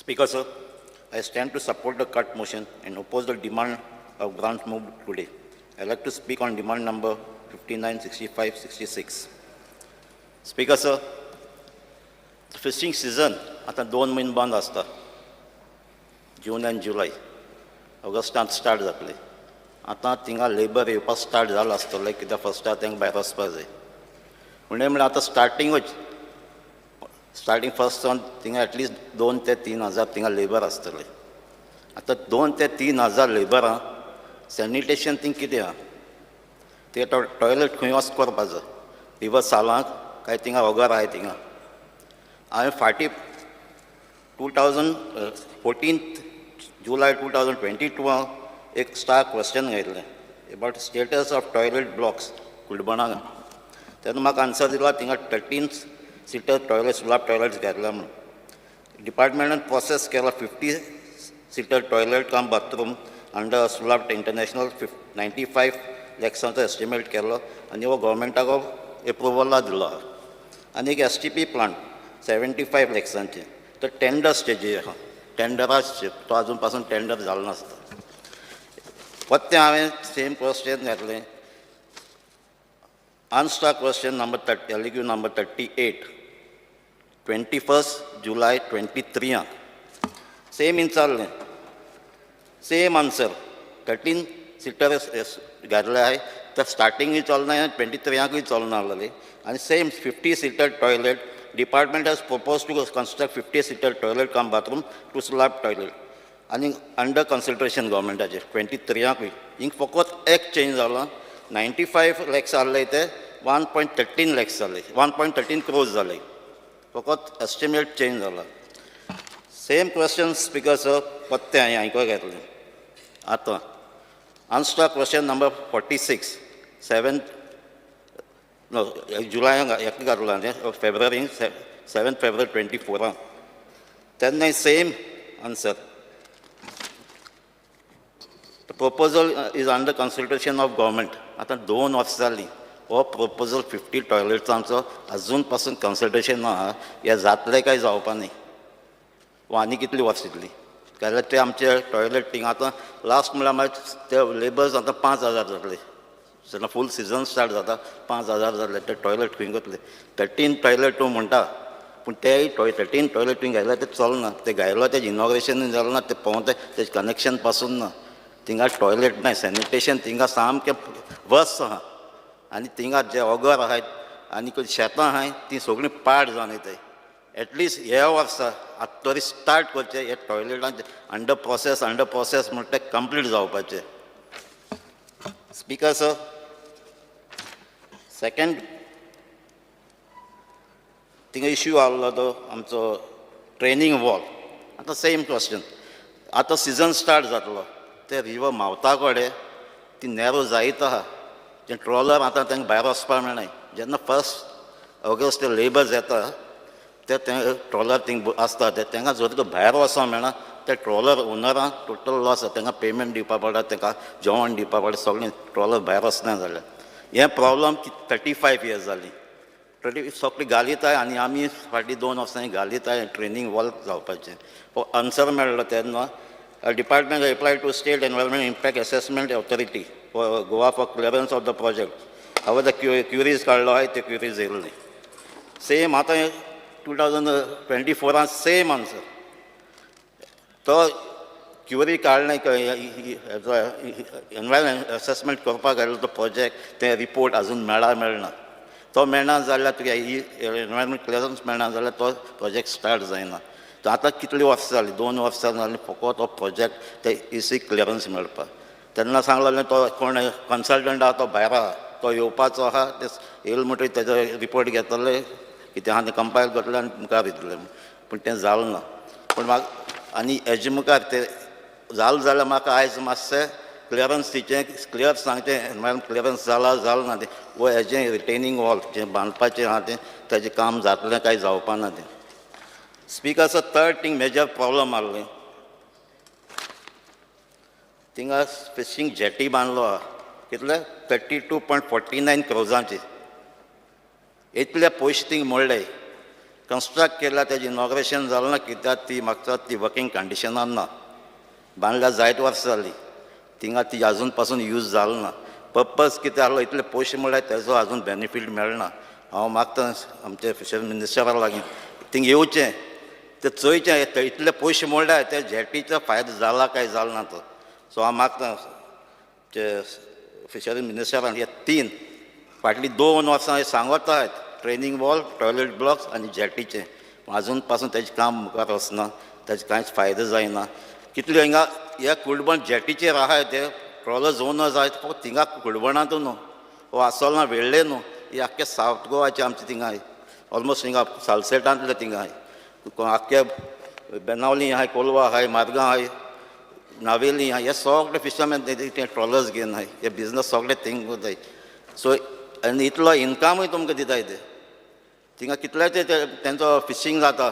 Speaker, sir, I stand to support the cut motion and oppose the demand of grant moved today. I like to speak on demand number 59, 65, 66. Speaker, sir, fishing season आतां 2 म्हयने बंद आसता, जून आनी जुलय. ऑगस्टांत start जातले. आतां थिंगा labour येवपाक स्टार्ट जालां आसतलें, कित्याक फर्स्टाक तांकां भायर वचपा जाय. म्हणल्यार आतां स्टार्टिंगूच, स्टार्टींग फर्स्ट सावन थिंगा एटलिस्ट 2 ते 3 हजार थिंगा लेबर आसतले. आतां 2 ते 3 हजार लेबरां, सॅनिटेशन थिंग कितें आहा? ते टॉयलेट खंय वच करपाचो? रिवर सालांत काय थिंगा ओगर आहाय थिंगा? हांवें फाटीं 2014 July 2022 एक स्टार क्वेश्चन घातलें about status of toilet blocks कुलबणाक. तेन्ना म्हाका आन्सर दिला, थिंगा 13 सिटर टॉयलेट, स्लॅब टॉयलेट्स घातल्या म्हणून. डिपार्टमेंटान प्रोसेस केला 50 seater toilet cum bathroom under Sulabh International, 95 लॅक्सांचो estimate केलो आनी हो गोवोरमेंटाक एप्रुवला दिलो. आनी एक STP plant 75 लॅक्सांचे, तो टेंडर स्टेजीर आहा, टेंडरा, तो अजून पासून टेंडर जालो नासता. परतें हांवें सेम क्वेश्चन घातलें, unstarred question number 30, LAQ number 38, 21st July 23. Same विचारलें, सेम आन्सर, 13 सिटर घातले आहे. तर स्टार्टिंगूय चलना, 23आंकूय चलना आहलेली. आनी same 50 seater toilet, department has propose to construct 50 seater toilet cum bathroom to slab toilet आनी अंडर कन्सिडरेशन गव्हर्मेंटाचेर 23आंकूय. हिंग फकत एक चेंज जाला, 95 लॅक्स आहले ते 1.13 लॅक्स जाले, 1.13 क्रोर्स जाले. फकत एस्टिमेट चेंज जाला. सेम क्वेश्चन, स्पीकर सर, पत्ते हांवें आयको घेतलें. आतां unstarred question number 46, 7, no, जुलयाक एक घातला, फेब्रुवारीन, 7 फेब्रुवारी 24आक. तेन्नाय same answer, the proposal is under consideration of government. आतां 2 वर्सां जालीं, हो प्रपोजल 50 टॉयलेट्सांचो अजून पासून कन्सिडरेशन ना. हें जातलें काय जावपा न्ही? वो आनी कितलीं वर्सां येतलीं? जाल्यार ते आमचे टॉयलेट थिंगा आतां लास्ट म्हणल्यार मागीर ते लेबर्स आतां 5,000 जातले. जेन्ना फूल सिजन स्टार्ट जाता, 5,000 जातले. ते टॉयलेट खंय वतले? 13 टॉयलेट तूं म्हणटा, पूण तेय 13 टॉयलेट तुवें घायल्यार ते चलना. ते घायलो, तेजें इनॉग्रेशन जालें ना, ते पोंवते तेजें कनेक्शन पासून ना. थिंगा टॉयलेट ना, सॅनिटेशन थिंगा सामकें वर्स आहा. आनी थिंगा जे ओगर आहाय आनी शेतां आहाय, तीं सगळीं पाड जावन वयताय. एटलिस्ट ह्या वर्सा आतां तरी स्टार्ट करचें हे टॉयलेटांचे. अंडर प्रोसेस, अंडर प्रोसेस म्हणटा, ते कंप्लीट जावपाचें. स्पीकर सर, सेकंड थिंगा इश्यू आहलो तो आमचो ट्रेनिंग वॉल. आतां सेम क्वेश्चन. आतां सिजन स्टार्ट जातलो, ते रिवर मावता कडेन ती नॅरो जायत आहा. जे ट्रॉलर आतां तांकां भायर वचपाक मेळनाय. जेन्ना फर्स्ट ऑगस्ट ते लेबर्स येता, ते ते ट्रॉलर थिंग आसता, ते तांकां जर तर भायर वचोंक मेळना, ते ट्रॉलर ओनरांक टोटल लॉस आसा. तांकां पेमेंट दिवपा पडटा, तांकां जेवण दिवपा पडटा, सगळें, ट्रॉलर भायर वचना जाल्यार. हें प्रॉब्लम 35 इयर्स जालीं, 30 सगळीं घालीताय. आनी आमी फाटलीं 2 वर्सां घालीताय ट्रेनिंग वॉल जावपाचें. हो आन्सर मेळ्ळो तेन्ना, department apply to State Environment Impact Assessment Authority for Goa for clearance of the project. हांवें ते क्युरीज काडलो आहाय, ते क्युरीज येयल्ले. सेम आतां 2024आन सेम आन्सर. तो क्युरी काडलें, एनवायरमेंट असेसमेंट करपाक घातलो तो प्रोजेक्ट, ते रिपोर्ट अजून मेळना. तो मेळना जाल्यार तुगे ही एनवायरमेंट क्लियरन्स मेळना जाल्यार तो प्रोजेक्ट स्टार्ट जायना. तर आतां कितलीं वर्सां जालीं? 2 वर्सां जालीं फकत हो प्रोजेक्ट ते इसी क्लियरन्स मेळपाक. तेन्ना सांगलेलें, तो कोण कन्सल्टंट आहा, तो भायर आहा, तो येवपाचो आहा, ते येयलो म्हणटगीर तेजो रिपोर्ट घेतले, कितें आहा तें कंपायल करतले आनी मुखार दितले. पूण तें जालें ना. पूण म्हाका आनी हेजे मुखार ते जालें जाल्यार म्हाका आयज मातशें क्लियरन्स दिचें, क्लियर सांगचें, एनवायरमेंट क्लियरन्स जाला, जालें ना तें, वो हेजें रिटेनिंग वॉल जें बांदपाचें आहा तें, तेजें काम जातलें काय जावपा ना तें. Speaker sir, third thing major problem आहलें, थिंगा फिशींग जेटी बांदलो आहा. कितले? 32.49 क्रोजांचे. इतले पयशे थिंग मोडले. कन्स्ट्रक्ट केल्या, तेजें इनॉग्रेशन जालें ना कित्याक ती म्हाका ती वर्कींग कंडिशनान ना. बांदल्या जायत वर्सां जालीं थिंगा, ती आजून पासून यूज जालो ना. पर्पज कितें आहलो, इतले पयशे म्हळ्यार तेजो आजून बेनिफीट मेळना. हांव मागता आमचे फिशरी मिनिस्टरा लागीं, थिंग येवचें, ते चोयचें, ते इतले पयशे मोडल्या ते जेटीचो फायदो जाला काय जालो ना तो. सो हांव मागता ते फिशरी मिनिस्टरान, हे तीन फाटलीं 2 वर्सां हे सांगत आहात, ट्रेनींग वॉल, टॉयलेट ब्लॉक्स आनी जेटीचें. आजून पासून तेजें काम मुखार वचना, तेजे कांयच फायदो जायना. कितले हिंगा हे कुळबण जेटीचेर आहाय, ते ट्रॉलर्स ओनर्स आहाय, फक्त थिंगा कुळबणांतू न्हू, हो आसोल ना, वेळ्ळे न्हू, ही आख्खे सावथ गोवाचे आमचे थिंगा ऑलमोस्ट हिंगा सालसेटांतले थिंगा आख्खे बेनावली आहाय, कोलवा आहाय, मारगांव आहाय, नावेली आहा, हे सगळे फिशरमॅन ते ट्रॉलर्स घेवन आहाय. हे बिजनस सगळे थिंग कोताय. सो आनी इतलो इनकमूय तुमकां दिताय ते. थिंगा कितले ते तेंचो फिशींग जाता,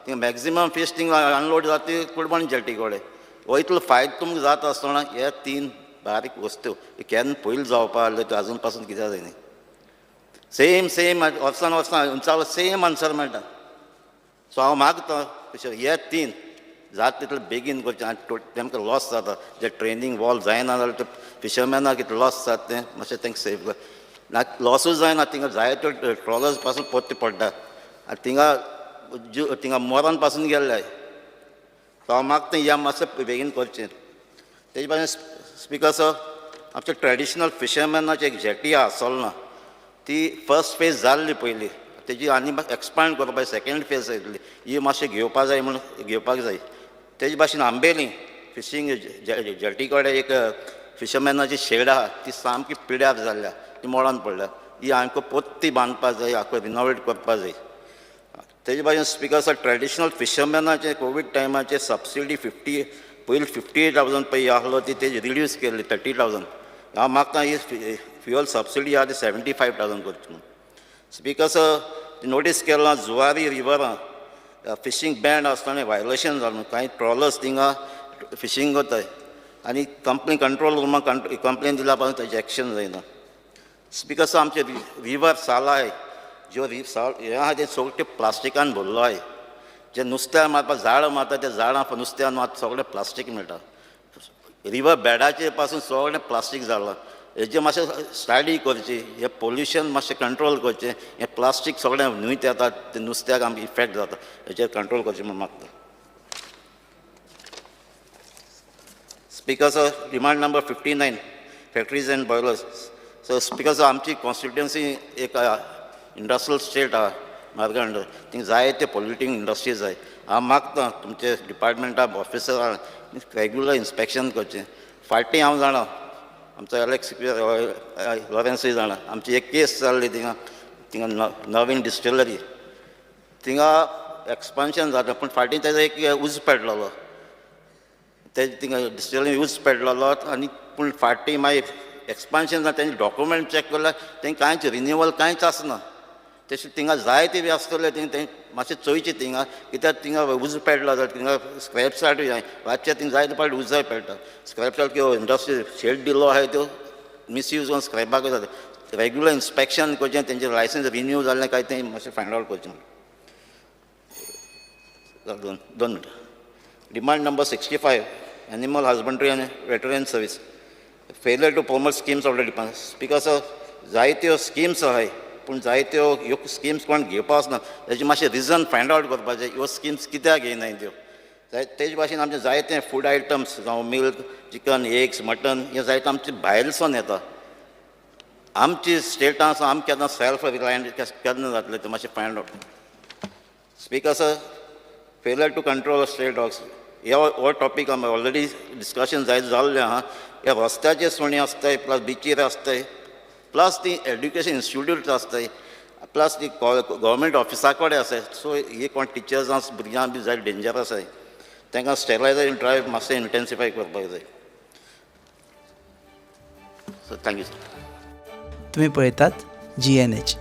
थिंगा मॅक्झिमम फीश थिंगा अनलोड जाता ती कुळबण जेटी कडेन. हो इतलो फायदो तुमकां जाता आसतना हे तीन बारीक वस्तू केन्ना पयलीं जावपा आहल्यो, त्यो आजून पासून कित्याक जायना? सेम सेम वर्सान वर्सां उंचावर सेम आन्सर मेळटा. सो हांव मागता हे तीन जाता तितले बेगीन करचें आनी तेमकां लॉस जाता जे ट्रेनींग वॉल जायना जाल्यार ते फिशरमॅनाक कितें लॉस जाता तें मातशें तांकां सेफ कर ना. लॉसूच जायना, थिंगा जायत्यो ट्रॉलर्स पासून परते पडटा आनी थिंगा थिंगा मरोन पासून गेल्ले. सो हांव मागता ह्या मातशें बेगीन करचें. तेजे भाशेन स्पिकर सर, आमचे ट्रेडिशनल फिशरमॅनाची एक जेटी आहा चोलना, ती फर्स्ट फेज जाल्ली पयली, तेजी आनी एक्सपांड करपाक सेकेंड फेज येतली. ही मातशें घेवपा जाय म्हूण घेवपाक जाय. तेजे भाशेन आंबेली फिशींग जेटी कडेन एक फिशरमॅनाची शेड आहा, ती सामकी पिड्यार जाल्ल्या, ती मोडान पडल्या. ही आमकां पोत्ती बांदपा जाय, आमकां रिनोवेट करपा जाय. तेजे भाशेन स्पिकर सर, ट्रेडिशनल फिशरमॅनाचे कोवीड टायमाचे सबसिडी 50, पयलीं 58,000 पळय आहलो, ती तेजी रिड्यूस केल्ली 30,000. हांव मागता ही फ्युअल सबसिडी आहा ती 75,000 करची म्हणून. स्पिकर सर, नोटीस केलां, जुवारी रिवरां फिशींग बॅन आसतना वायलेशन जालें. कांय ट्रॉलर्स थिंगा फिशींग करताय आनी कंप्लेन कंट्रोल रुमाक कंप्लेन दिल्या पासून तेजें एक्शन जायना. स्पिकर सर, आमचे रिवर साला आहे, ज्यो साल हें आहा तें सगळें प्लास्टिकान भरलो आहे. जे नुस्त्या मारपाक जाळां मारता, त्या जाळां नुस्त्यान मात सगळें प्लास्टीक मेळटा. रिवर बेडाचे पासून सगळें प्लास्टीक जालां. हेजें मातशें स्टडी करची, हें पोल्युशन मातशें कंट्रोल करचें. हें प्लास्टीक सगळें न्हंयत येता, तें नुस्त्याक आमकां इफेक्ट जाता. हेचेर कंट्रोल करचें म्हूण मागता. Speaker sir, demand number 59, factories and boilers. So speaker sir, आमची कॉन्स्टिट्युएन्सी एक इंडस्ट्रियल स्टेट आहा मारगांव, थिंग जायते पोल्युटींग इंडस्ट्रीज आहाय. हांव मागता तुमचे डिपार्टमेंटा ऑफिसरान रेगुलर इन्स्पेक्शन करचें. फाटीं हांव जाणा, आमचो एलेक्स लॉरेन्सूय जाणा, आमची एक केस जाल्ली थिंगा. थिंगा नवीन डिस्टिलरी थिंगा एक्सपान्शन जाता, पूण फाटीं तेजो एक उजो पेटलेलो. ते थिंगा डिस्टिलरी यूज पेटलेलो आनी पूण फाटीं मागीर एक्सपान्शन जाता, तेंचे डॉक्युमेंट चॅक केल्यार तेंकां कांयच रिन्युअल कांयच आसना. तशें थिंगा जायते बी आसतले, थिंग तें मातशें चोयचें थिंगा, कित्याक थिंगा उजो पेटलो जाल्यार थिंगा स्क्रॅप यार्डूय आहाय. रातचे थिंग जायते फावटी उजोय पेट्टा. स्क्रॅप यार्ड किंवा इंडस्ट्री शेड दिल्लो आहाय, त्यो मिसयूज करून स्क्रॅपाक जाता. रेगुलर इन्स्पेक्शन करचें, तेंचें लायसन्स रिन्यू जाल्लें काय तें मातशें फायंड आवट करचें. 2 2 मिनटां. Demand number 65, animal husbandry आनी veterinary service, failure to promote schemes of the department. Speaker sir, जायत्यो स्किम्स आहाय, पूण जायत्यो ह्यो स्किम्स कोण घेवपा वचना. तेजें मातशें रिजन फायंड आवट करपाचें, ह्यो स्किम्स कित्याक घेयनाय त्यो. जाय तेज भाशेन आमचे जायते फूड आयटम्स जावं मिल्क, चिकन, एग्स, मटन हें जायते आमचे भायरसून येता. आमची स्टेटां आसा, आमी केन्ना सेल्फ रिलायंट केन्ना जातले तें मातशें find out. Speaker sir, failure to control stray dogs, हो टॉपीक आमी ऑलरेडी डिस्कशन जायत जाल्लें आहा. हे रस्त्याचे सुणी आसताय, प्लस बिचीर आसताय, प्लस ती एड्युकेशन इन्स्टिट्यूट आसताय, प्लस ती गव्हर्मेंट ऑफिसा कडेन आसाय. सो ही कोण टिचर्सां भुरग्यांक बी जाय डेंजर आसाय. तांकां स्टेरिलायझेशन ड्रायव्ह मातशें इंटेन्सिफाय करपाक जाय. So thank you sir. तुम्ही पळयतात जीएनएच.